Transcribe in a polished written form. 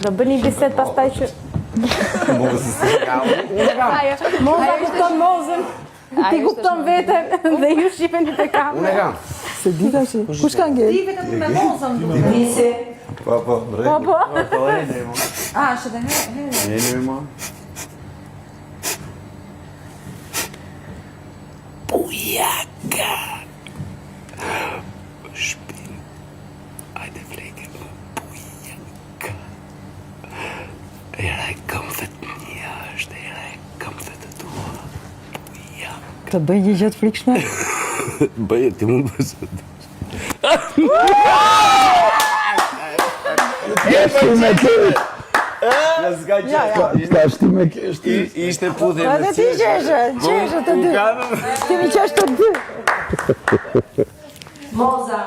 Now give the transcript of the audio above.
Do bëni bisedë pastaj që... Moza kupton Mozën, ti kupton veten dhe ju shiheni te kamera. Unë e kam. Se di tash. Kush ka ngel? Ti vetëm me Mozën duhet. Po, po, në Po, po. Po, Henry, mo. Ah, është edhe Henry. Henry, mo. Bujaka. Shpin. Ajde fleke më bujaka. Era e këmbëve të mia është era e këmbëve të tua. Bujaka. Të bëj një gjë të frikshme? Bëje ti mund bësh. Ti me kesh, Ja s'ka gjë. tash ti me kesh ti. Ishte puthje me Edhe ti qeshe, qeshe të dy. Kemi qesh të dy. Moza.